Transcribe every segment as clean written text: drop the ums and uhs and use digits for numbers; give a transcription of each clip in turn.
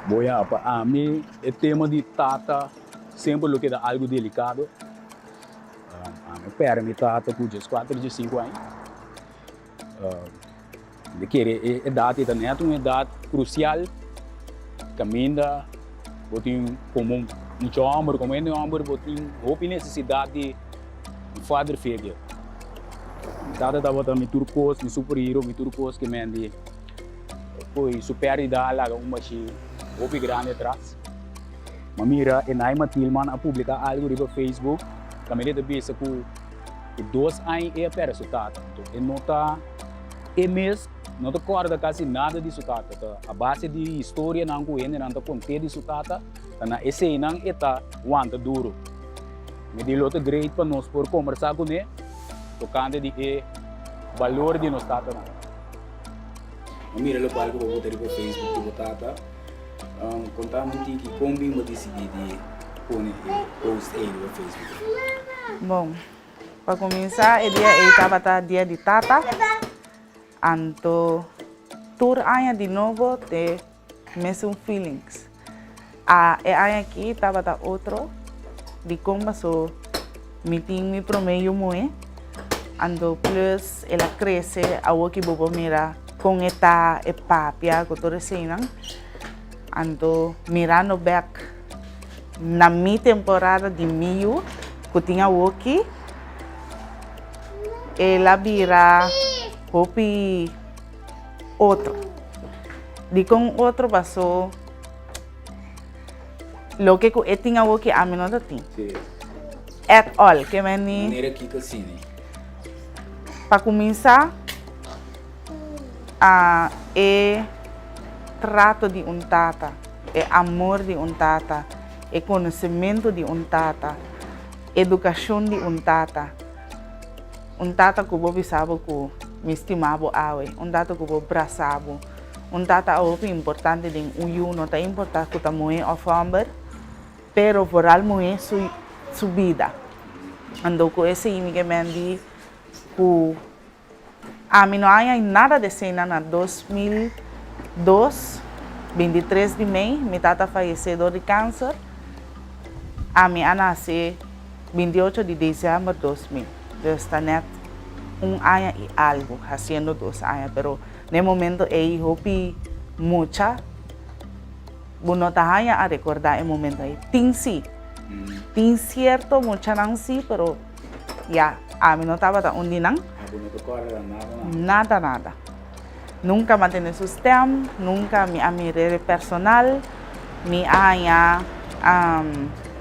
Boya, pa ami e tema di tata semper lo keda algu delikado. Ami a pèrdè mi tata ku dieskuater, diesinku aña. Mi kere e edat ei ta nèt un edat krusial kaminda bo tin komo mucha hòmber, komo hende hòmber bo tin hopi nesesidat di un father figure. Mi tata tabata mi tur kos, mi superhero, mi tur kos ke men di poi su pèrdida a laga un bashí hopi grandi atras. Mi a mira Enaima Thielman a publiká algu riba Facebook kaminda e ta bisa ku E dos aña e a perde su tata, anto e no ta e mes no ta kòrda kasi nada di su tata. Ta a base di historianan ku hendenan ta kont'é di su tata, ta na eseinan e ta wanta duru. Mi di lo ta great pa nos por kombersá kuné tokante di e balor di nos tatanan. Bo mira lokual ku bo bota riba Facebook di bo tata. Konta mi un tiki kon bin bo disidí di pone e post ei riba Facebook? Bon, pa kuminsá e dia ei tabata dia di tata, anto tur aña di nobo te mesun feelings. A e aña aki tabata otro, dikon paso mi tin mi promé yu muhé, anto plus el a krese, awor ki bo por mira kon e ta, e papia ku tur eseinan. Anto mirando bèk na mi temporada di mi yu ku tin awoki, el a bira hopi otro. Dikon otro? Paso loke ku e tin awoki ami no ta tin. At all. Ke meni. Manera kiko asina? Pa kuminsá. A E trato di un tata, e amor di un tata, e konosementu di un tata, edukashon di un tata. Un tata ku bo bisa bo ku mi stima bo awe, un tata ku bo brasa bo. Un tata a hopi importante den un yu, no ta importa ku ta muhé òf hòmber, pero vooral muhé su su bida. Anto ku esei mi ke men di ku. Ami no haña nada de esei na 2002, 23 di mei, mi tata fayesé dor di kanser. Ami a nase 28 di desèmber 2000, dus ta nèt un aña i algu, hasiendo dos aña, pero na e momento ei hopi mucha bo no ta haña a rekordá e momento ei. Tin sí, tin sierto muchanan sí, pero. Ya, ami no tabata un di nan. Abo no ta kòrda nada nada? Nada nada. Nunka mi a tende su stèm, nunka mi a mir'é personal. Mi a haña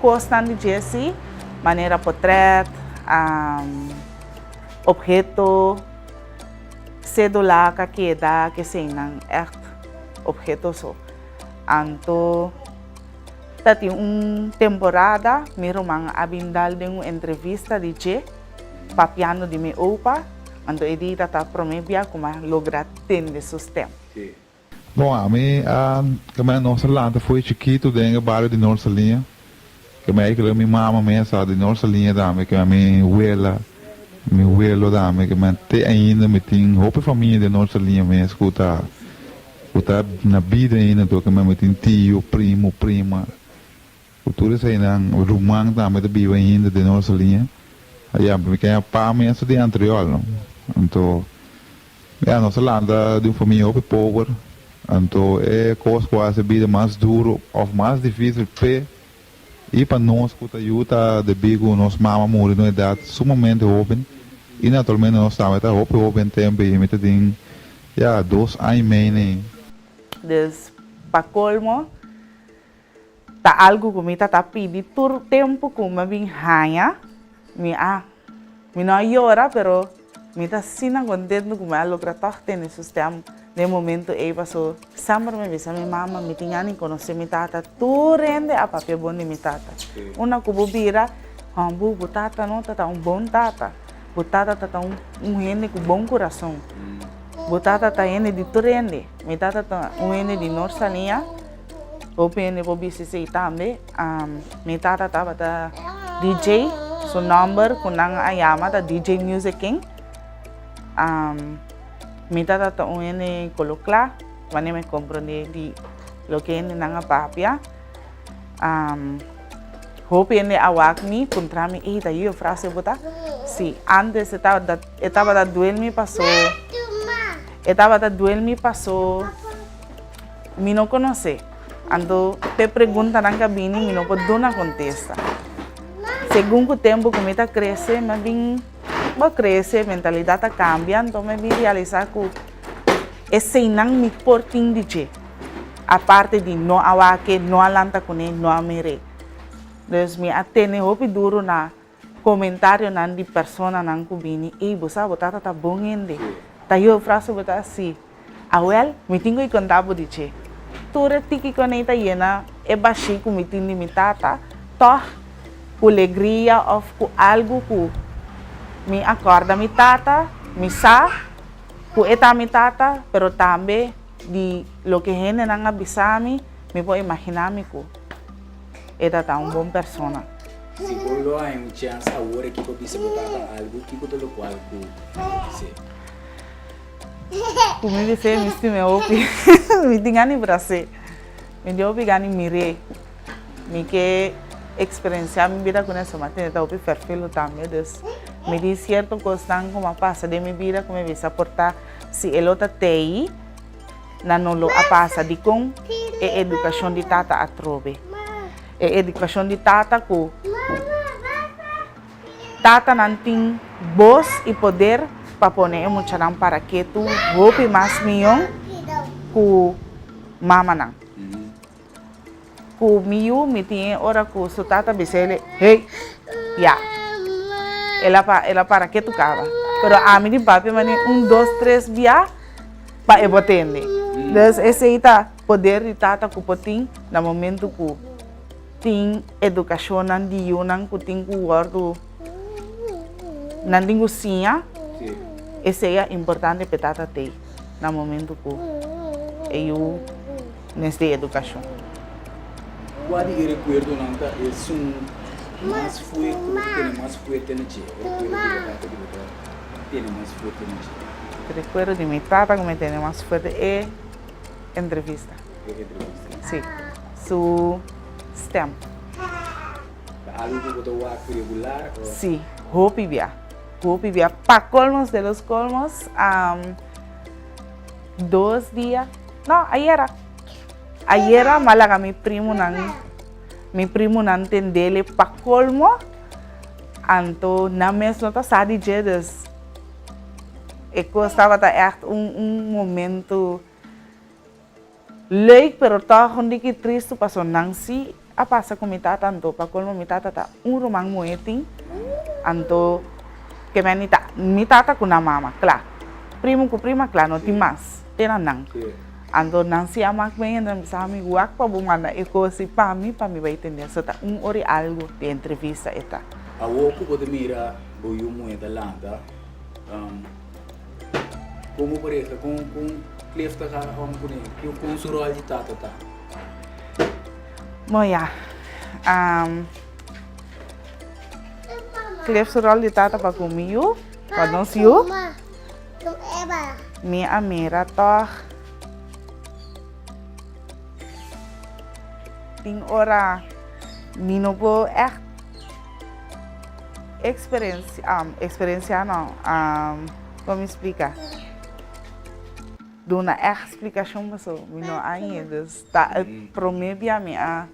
kosnan di dje si, manera potrèt, opheto, sédula ku a keda, keseinan, ègt opheto so. Anto. Ta tin un temporada mi ruman a bin dal den un entrevista di dje papiando di mi opa, anto e di ta ta prome bia ku m'a logra tende su stem. Bon, ami a kem'e nos a lanta fo'i chikitu den e bario di Noord Saliña. Kem'e eigenlijk mi mama mes a di Noord Saliña tambe, kem'e mi wela, mi welo tambe, kem'e te ainda mi tin hopi famia den Noord Saliña mes ku ta Ku ta na bida ainda anto ke mi tin tio, primo, prima, ku tur eseinan, ruman tambe ta biba ainda den nos liña. Ya, mi ke pa mi esta di Antriol, no. Anto, ya, nos a lanta di un famia hopi pober, anto e kos ku a hasi bida mas duro òf mas difísil p'e i pa nos ku ta yu ta debí ku nos mama muri na un edat sumamente hóben i naturalmente nos tambe ta hopi hóben tempu i mi ta tin Ya, dos aña i mei nei. Dus, pa kolmo, ta algu ku mi ta ta pidi tur tempu ku mi a bin haña, mi a, mi no a yora, pero mi ta asina kontentu ku mi a logra tòg tene su stèm den e momentu ei, paso semper mi bisa mi mama, mi tin gana di konosé mi tata, tur hende a papia bon di mi tata. Unda ku bo bira, hòmbu, bo tata no ta ta un bon tata. Bo tata ta ta un hende ku bon kurason. Bo tata ta hende di tur hende. Mi tata ta un hende di Noord Saliña. Hopi hende por bisa esei tambe. Mi tata tabata DJ. Su nòmber ku nan a yama ta DJ Music King. Mi tata ta un hende kolo kla. Wanneer mi komprondé di. Loke hendenan a papia. Hopi hende a wak mi, puntra mi, ey ta yu frase bo ta? Si, antes e tabata e tabata duel mi paso e tabata duel mi paso mi no konosé. Anto p'e preguntanan ku a bini mi no por duna kontesta. Segun ku tempu ku mi ta krese mi a bin bo krese, mentalidat a kambia, anto mi a bin realisá ku eseinan mi por tin di dje. Aparte di no a wak-e, no a lanta kuné, no a mir'é. Dus mi a tene hopi duru na komentarionan di personanan ku bini, Ey, bo sa bo tata ta bon hende. Ta yo frase bo ta hasi. Awel, mi tin ku i konta bo di dje. Tur e tiki kuné ta yena e bashí ku mi tin di mi tata, tòg ku legria òf ku algu ku mi a kòrda mi tata, mi sa ku e ta mi tata, pero tambe Di loke hendenan a bisa mi, mi por imaginá mi ku e ta ta un bon persona. Si bo lo haña un chèns awor aki pa bisa bo tata algu, kiko ta lokual ku bo bis'é? Ku mi bis'é, mi stim'é hopi. Mi tin gana di bras'é. Mi tin hopi gana di mir'é. Mi ke eksperensiá mi bida kuné, so mi a tende ta hopi fèrfelu tambe. Dus mi tin sierto kosnan ku mi a pasa den mi bida ku mi bisa por ta. Si e lo ta tei, nan no lo a pasa. Dikon? E edukashon di tata atrobe. E edukashon di tata ku tatanan tin bos i poder pa pone e muchanan para ketu hopi mas mion ku mamanan. Ku mi yu mi tin e ora ku su tata bisa el, Hey! Ya! El a el a para ketu kaba. Pero ami di papia mane un dos tres bia pa e por tende. Dus esei ta poder di tata ku por tin na momento ku tin edukashonnan di yunan ku tin ku wòrdu nan tin ku siña, esei a importante pa e tata tei na momento ku e yu. Mes di edukashon. Kua di e rekuerdonan ta esun mas fuerte ku bo ta tene mas fuerte na dje? E rekuerdo di bo tata ku bo ta tene mas fuerte na dje? E rekuerdo di mi tata ku mi tene mas fuerte e entrevista. E entrevista? Si, su stem. Ta algu ku bo ta wak regular o? Si, hopi bia, hopi bia. Pa kolmos de los kolmos, dos dia. No, ayera. Ayera m'a laga mi primonan, mi primonan tendele pa colmo, anto nan mes no ta sa di dje, dus e cos tabata echt un un momento leuk, pero toch un diki tristu paso nan si a pasa cu mi tata, anto pa colmo mi tata ta un ruman muhe tin, anto ke men mi ta mi tata cu nan mama, cla, primo cu prima cla, no tin mas. Te na nan. Anto nan si a mak ben nan bisa mi wak pa bo manda e kos ei pa mi pa mi bai tende. So ta un ora i algu di entrevista e ta. Awor ku bo ta mira bo yu muhé ta lanta, kon bo por regla? Kon kon Cliff ta gara om kuné? Kon su ròl di tata ta? Bon ya, Cliff su ròl di tata pa ku mi yu, pa nos yu. Mi a mira tòg tin ora mi no por ègt eksperensiá no, kon mi splika? Duna ègt splikashon pasobra mi no a hañ'é, dus ta e promé bia mi a.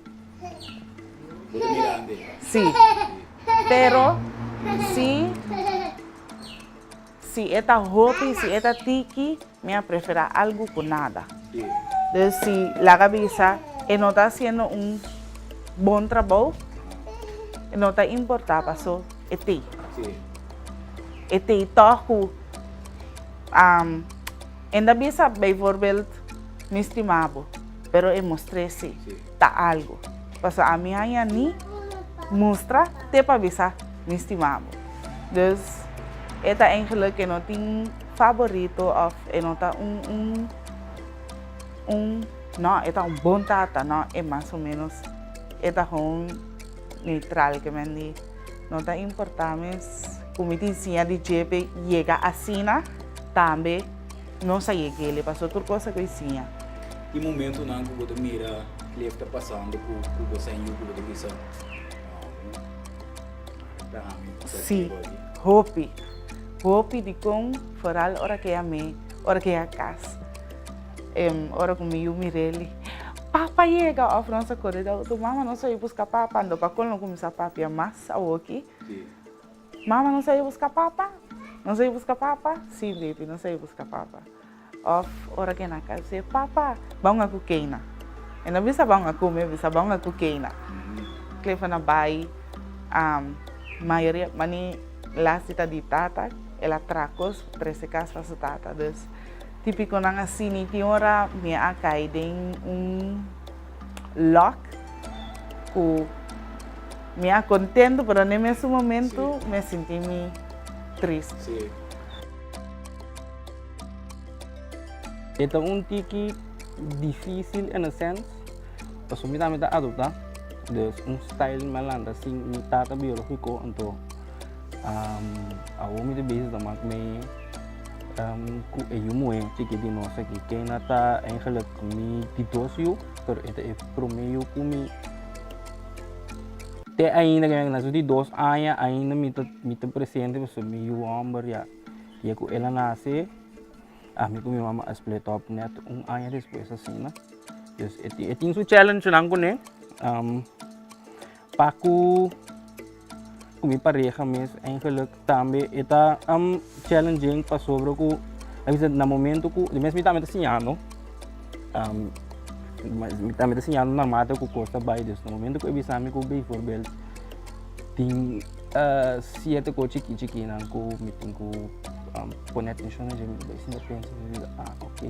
Bo ta mirando? Sí, pero si. Si e ta hopi, si e ta tiki, mi a preferá algu ku nada. Dus si laga bisa e no ta hasiendo un bon trabou, e no ta importá paso e tei. E tei tòg ku e ta bisa bijvoorbeeld mi stima bo, pero e mustr'é si ta algu. Pasobra ami haña ni mustra te pa bisa mi stima bo. Dus e ta eigenlijk e no tin faborito of e no ta un un un no e ta un bon tata no e mas o menos e ta gewoon neutral ke men di no ta importa mes ku mi tin siña di dje pe yega asina tambe nos a yeg'ele pasobra tur cosa ku e siña. Tin momentunan ku bo ta mira Cliff ta pasando ku ku bo sen yu ku bo ta bisa, No, ta ami ku ta Sí, biba aki. hopi. Hopi dikon foral ora ke a mi, ora ke a kas. Ora ku mi yu mir'el, Papa yega! Òf nos a kore di outo, Mama nos a yu buska papa. Anto pa kon lo kuminsá papia mas awoki. Mama nos a yu buska papa? Nos a yu buska papa? Sí, baby, nos a yu buska papa. Òf ora ke na kas e papa ban a ku Keina. E no bisa ban a kume, e bisa ban a ku Keina. Clifford a bai mayoria mani lasti ta di tata, el a traha kos trese kas pa su tata. Dus tipikonan asina tin ora mi a kai den un lòk ku mi a kontentu pero na e mesun momentu mi a sinti mi tristu. E ta un tiki difícil in a sense, pasobra mi tambe ta adoptá, dus un style mi a lanta sin mi tata biológiko, anto awor mi ta bezig ta mak mee ku e yu muhé chikit di nos aki, kena ta eigenlijk mi di dos yu, pero e ta e promé yu ku mi te ainda na su di dos aña ainda mi ta mi ta presente pasobra mi yu hòmber ya. Dia ku el a nase, ami ku mi mama a split up net un aña despues asina. Dus e tin, e tin su challengenan kuné. Pa ku ku mi pareha mes eigenlijk tambe e ta challenging pasobra ku a bisa na momento ku di mes mi tambe ta siñando mi tambe ta siñando naarmate ku kos ta bai dus na momento ku e bisa mi ku bijvoorbeeld tin Sierto kos chiki chikinan ku mi tin ku pone atenshon na dje, mi ta bai sinta pensa mi bisa ah ok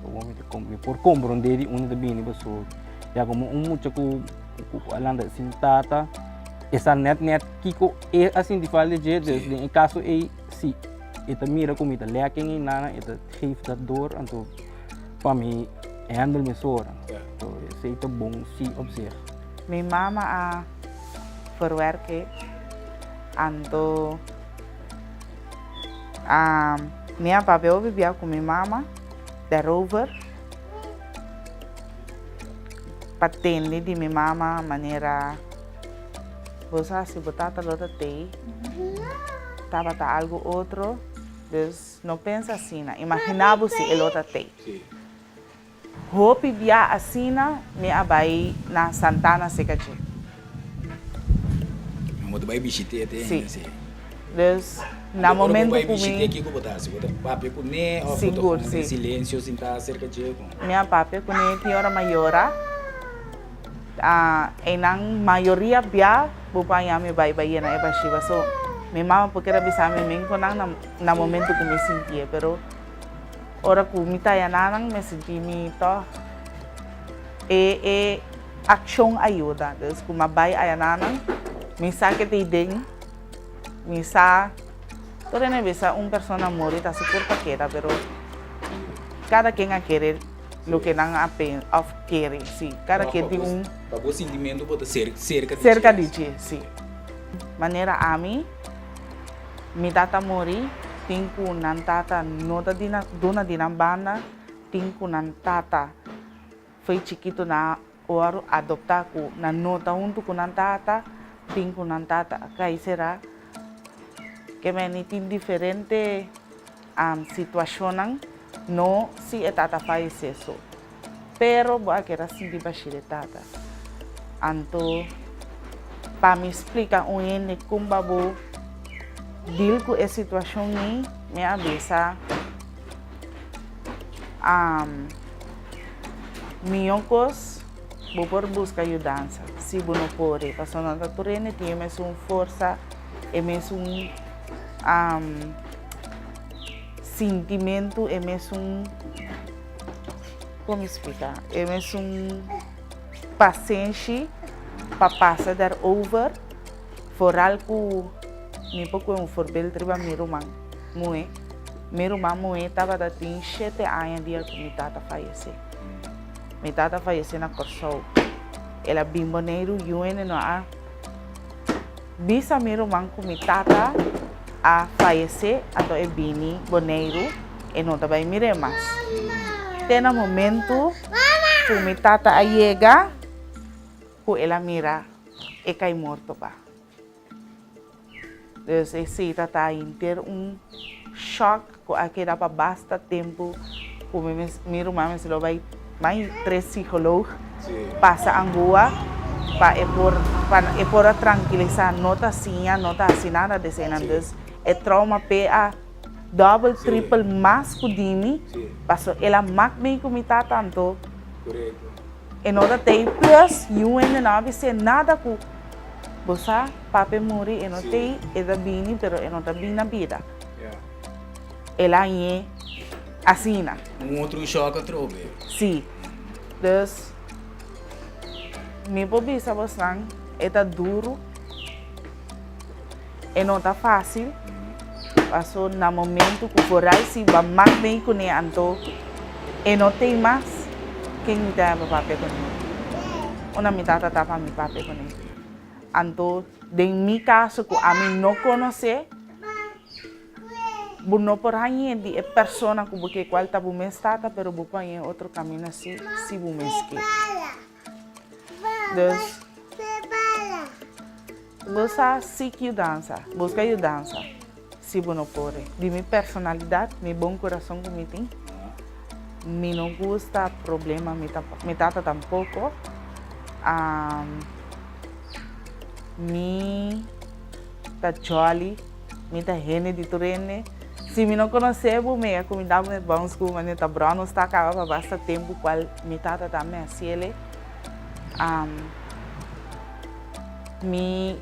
awor mi ta mi por komprondé di unda ta bini pasobra ya komo un mucha ku ku a lanta sin tata e sa nèt nèt kiko e a sinti falta di dje dus den e kaso ei si e ta mira ku mi ta lèking einan e ta geef dat door anto pa mi handle mesora esei ta bon si op zich. Mi mama a verwerke anto a mi a papia hopi bia ku mi mama daarover pa tende di mi mama manera bo sa si bo tata lo ta tei tabata algo otro dus no pensa asina imagina bo si e lo ta tei. Hopi bia asina mi a bai na Santana seka dje. Mi bo ta bai bishit'é te hende Si. Dus na momento ku mi. Ora bo bai bishit'é kiko bo ta hasi? Bo ta papia kuné òf bo ta Sigur, kome si. den silensio sintá serka dje? Kon? Mi a papia kuné tin ora mi a yora. Einan mayoria bia bo por haña mi bai bai yena e bashiba. So mi mama por keda bisa mi men ku nan na momento ku mi sintié pero. Ora ku mi ta yaná nan mi sinti mi tòg e e akshon a yuda. Dus ku mi a bai a yaná nan mi sa ke ta den, mi sa tur hende bisa un persona muri ta su kurpa keda pero kada ken a kere loke nan a pensa òf kere si kada ken tin un. Pa bo sintimentu bo ta serka di dje. Serka di dje si. Manera ami. Mi tata muri, tin ku nan tata no ta di nan duna di nan banda, tin ku nan tata foi chikitu nan a wòrdu adoptá ku nan no ta huntu ku nan tata, tin ku nan tata a kai será. Ke meni tin diferente situashonnan, no si e tata fayesé so, pero bo a keda sinti bashí di e tata. Anto pa mi splika un hende kon ba bo deal ku e situashon ei, mi a bisa mihó kos bo por buska yudansa si bo no por, pasobra no ta tur hende tin e mesun forsa, e mesun sintimentu, e mesun, kon mi splika, e mesun pasenshi pa pasa daarover, foral ku mi por kohe un voorbeeld riba mi ruman muhé. Mi ruman muhé tabata tin shete aña dia ku mi tata fayesé. Mi tata fayesé na Kòrsou. El a bin Boneiru yu hende no a Bisa mi ruman ku mi tata a fayesé, anto e bini Boneiru, e no ta bai mir'é mas. Te na momentu Ku mi tata a yega, ku el a mira e kai morto pa. Dus esei ta ta henter un shock ku a keda pa basta tempu ku mi mes mi ruman mester lo bai mai tres psicoloog pasa angua pa e por pa e por a tranquilisa no ta siña no ta hasi nada di eseinan dus e trauma p'e a double triple mas ku di mi paso el a mak mi ku mi tata anto e no ta tei plus yu hende no a bis'é nada ku Bo sa, pape muri, e no tei, e ta bini, pero e no ta bini na bida. El a hañ'é asina. Un otro shock atrobe. Sí. Dus, mi por bisa bosnan, e ta duru, e no ta fácil, paso na momento ku foral si bo a mak mei kuné anto e no tei mas, ken mi ta pa papia kuné? Unda mi tata ta pa mi papia kuné? Anto den mi kaso ku ami no konosé, bo no por hañ'é di e persona ku bo ke kual ta bo mes tata, pero bo por hañ'é otro kaminda si, si bo mes ke. Dus, bo sa seek yudansa, buska yudansa si bo no por. Di mi personalidad, mi bon kurason ku mi tin, mi no gusta problema, mi mi tata tampoko. Mi ta jolly, mi ta hende di tur hende. Si mi no konosé bo, mi a kuminda bo met bon sku, manera ta brò nos ta kaba pa basta tempu kual mi tata tambe a hasiel. Mi,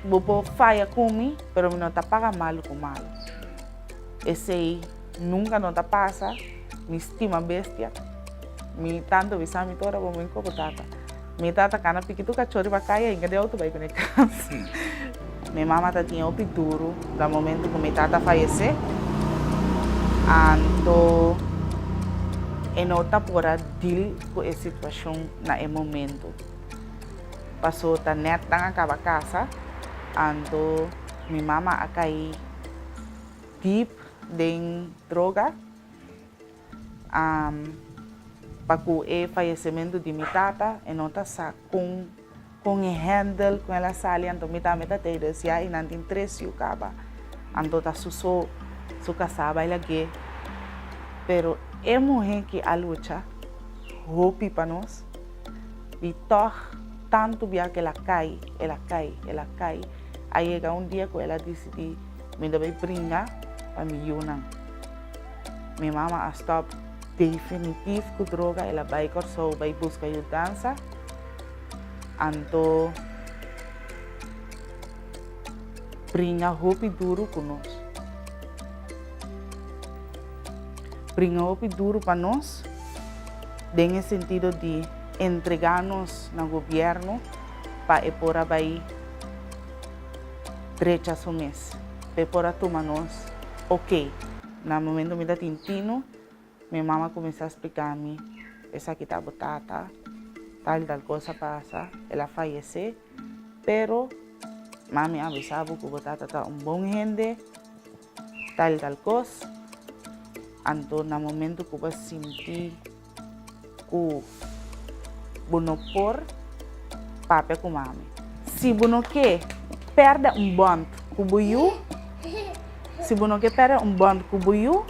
bo por faya ku mi, pero mi no ta paga malu ku malu. Esei nunka no ta pasa, mi stima bestia, mi tantu bisa mi tur ora bo mi ku bo tata. Mi tata kana piki tur kachó riba kaya i di outo bai kuné kas. Mi mama ta tin hopi duru na momento ku mi tata fayesé, anto e no ta por a deal ku e situashon na e momento. Paso ta nèt nan a kaba kasa, anto mi mama a kai deep den droga. Pa ku e fayesementu di mi tata e no ta sa kon kon e handle kon el a sali anto mi tambe ta tei des ya i nan tin tres yu kaba anto ta su so su kasá bai lag'é pero e muhé ki a lucha hopi pa nos di tòg tantu bia ku el a kai el a kai el a kai a yega un dia ku el a disidí mi ta bai bringa pa mi yunan. Mi mama a stop definitif ku droga, el a bai Kòrsou bai buska yudansa. Anto bringa hopi duru ku nos. Bringa hopi duru pa nos den e sentido di entregá nos na gobièrnu pa e por a bai drecha su mes, pa e por a tuma nos ok. Na momento mi ta tin tino, mi mama cuminsa splica mi, esaki ta bo tata, tal y tal cosa a pasa, el a fayece, pero mami a bisa bo cu bo tata ta un bon hende, tal y tal cos, anto na momento cu bo a sinti cu bo no por papia cu mami. Si bo no ke perde un bond cu bo yu, si bo no ke perde un bond cu bo yu,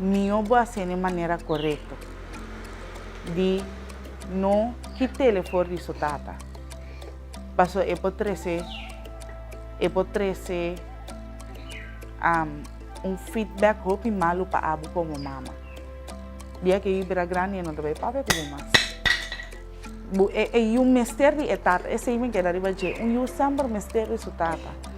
mihó bo hasié na e manera corecto di no kit'el for di su tata, pasobra e por trece, e por trece un feedback hopi malu pa abo como mama. Dia ke yu bira grandi e no ta bai papia ku bo mas. Bu e yu mester di e tata, esei mi keda riba dje, un yu semper mester di su tata.